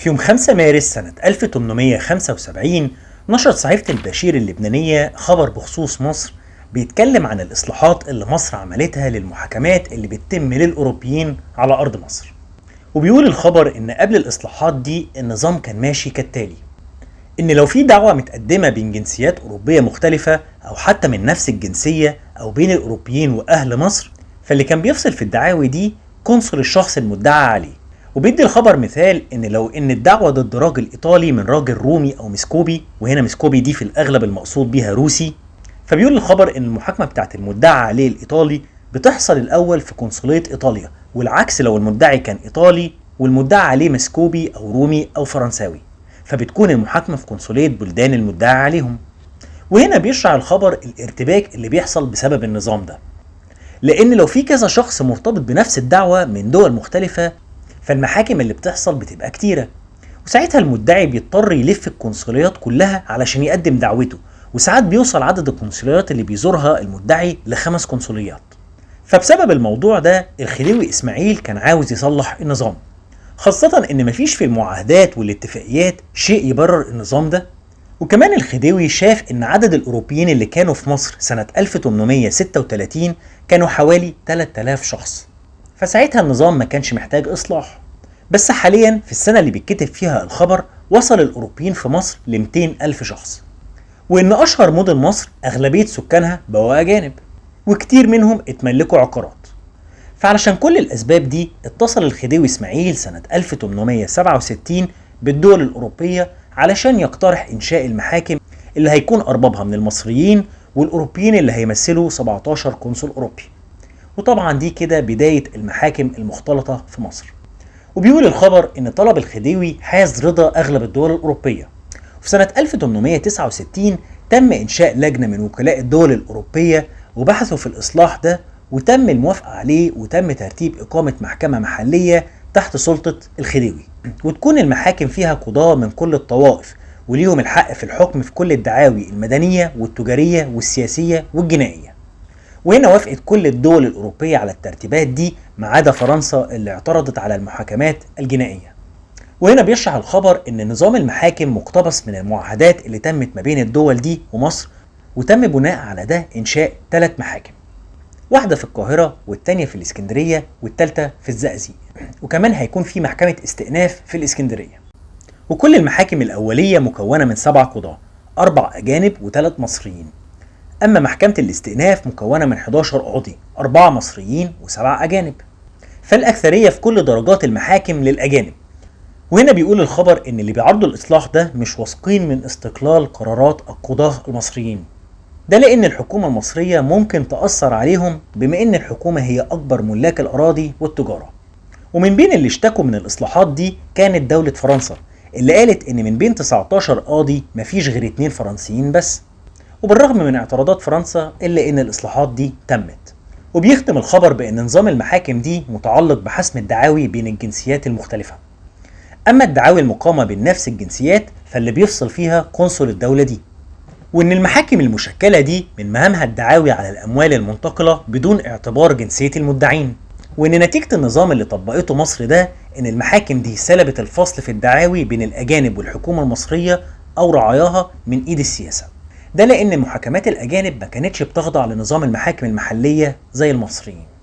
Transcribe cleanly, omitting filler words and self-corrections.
في يوم 5 مارس سنة 1875 نشرت صحيفة البشير اللبنانية خبر بخصوص مصر بيتكلم عن الإصلاحات اللي مصر عملتها للمحاكمات اللي بتتم للأوروبيين على أرض مصر. وبيقول الخبر إن قبل الإصلاحات دي النظام كان ماشي كالتالي: إن لو في دعوة متقدمة بين جنسيات أوروبية مختلفة أو حتى من نفس الجنسية أو بين الأوروبيين وأهل مصر، فاللي كان بيفصل في الدعاوي دي قنصل الشخص المدعى عليه. وبيدي الخبر مثال ان لو ان الدعوة ضد راجل ايطالي من راجل رومي او مسكوبي، وهنا مسكوبي دي في الاغلب المقصود بيها روسي، فبيقول الخبر ان المحاكمة بتاعت المدعى عليه الايطالي بتحصل الاول في قنصليه ايطاليا، والعكس لو المدعي كان ايطالي والمدعى عليه مسكوبي او رومي او فرنساوي، فبتكون المحاكمة في قنصليه بلدان المدعى عليهم. وهنا بيشرح الخبر الارتباك اللي بيحصل بسبب النظام ده، لان لو في كذا شخص مرتبط بنفس الدعوة من دول مختلفة فالمحاكم اللي بتحصل بتبقى كتيرة، وساعتها المدعي بيضطر يلف القنصليات كلها علشان يقدم دعوته، وساعات بيوصل عدد القنصليات اللي بيزورها المدعي ل5 قنصليات. فبسبب الموضوع ده الخديوي إسماعيل كان عاوز يصلح النظام، خاصة إن مفيش في المعاهدات والاتفاقيات شيء يبرر النظام ده. وكمان الخديوي شاف إن عدد الأوروبيين اللي كانوا في مصر سنة 1836 كانوا حوالي 3000 شخص، فساعتها النظام ما كانش محتاج إصلاح. بس حاليا في السنة اللي بيتكتب فيها الخبر وصل الأوروبيين في مصر ل 200 ألف شخص، وإن أشهر مدن مصر أغلبية سكانها بقوا أجانب، وكتير منهم اتملكوا عقارات. فعلشان كل الأسباب دي اتصل الخديوي إسماعيل سنة 1867 بالدول الأوروبية علشان يقترح إنشاء المحاكم اللي هيكون أربابها من المصريين والأوروبيين اللي هيمثلوا 17 قنصل أوروبي. وطبعا دي كده بداية المحاكم المختلطة في مصر. وبيقول الخبر إن طلب الخديوي حاز رضا أغلب الدول الأوروبية. وفي سنة 1869 تم إنشاء لجنة من وكلاء الدول الأوروبية وبحثوا في الإصلاح ده، وتم الموافقة عليه، وتم ترتيب إقامة محكمة محلية تحت سلطة الخديوي، وتكون المحاكم فيها قضاة من كل الطوائف وليهم الحق في الحكم في كل الدعاوي المدنية والتجارية والسياسية والجنائية. وهنا وافقت كل الدول الأوروبية على الترتيبات دي ما عدا فرنسا اللي اعترضت على المحاكمات الجنائية. وهنا بيشرح الخبر إن نظام المحاكم مقتبس من المعاهدات اللي تمت ما بين الدول دي ومصر، وتم بناء على ده إنشاء 3 محاكم، واحدة في القاهرة والتانية في الإسكندرية والتالتة في الزقازيق، وكمان هيكون في محكمة استئناف في الإسكندرية. وكل المحاكم الأولية مكونة من 7 قضاة، 4 أجانب و3 مصريين. أما محكمة الاستئناف مكونة من 11 قاضي، 4 مصريين و7 أجانب. فالأكثرية في كل درجات المحاكم للأجانب. وهنا بيقول الخبر إن اللي بيعرضوا الإصلاح ده مش واثقين من استقلال قرارات القضاة المصريين، ده لأن الحكومة المصرية ممكن تأثر عليهم بما إن الحكومة هي أكبر ملاك الأراضي والتجارة. ومن بين اللي اشتكوا من الإصلاحات دي كانت دولة فرنسا، اللي قالت إن من بين 19 قاضي مفيش غير 2 فرنسيين بس. وبالرغم من اعتراضات فرنسا إلا إن الإصلاحات دي تمت. وبيختم الخبر بأن نظام المحاكم دي متعلق بحسم الدعاوي بين الجنسيات المختلفة. أما الدعاوي المقامة بين نفس الجنسيات فاللي بيفصل فيها قنصل الدولة دي. وإن المحاكم المشكلة دي من مهامها الدعاوي على الأموال المنتقلة بدون اعتبار جنسية المدعين. وإن نتيجة النظام اللي طبقته مصر ده إن المحاكم دي سلبت الفصل في الدعاوي بين الأجانب والحكومة المصرية أو رعاياها من إيد السياسة. ده لأن محاكمات الأجانب ما كانتش بتخضع لنظام المحاكم المحلية زي المصريين.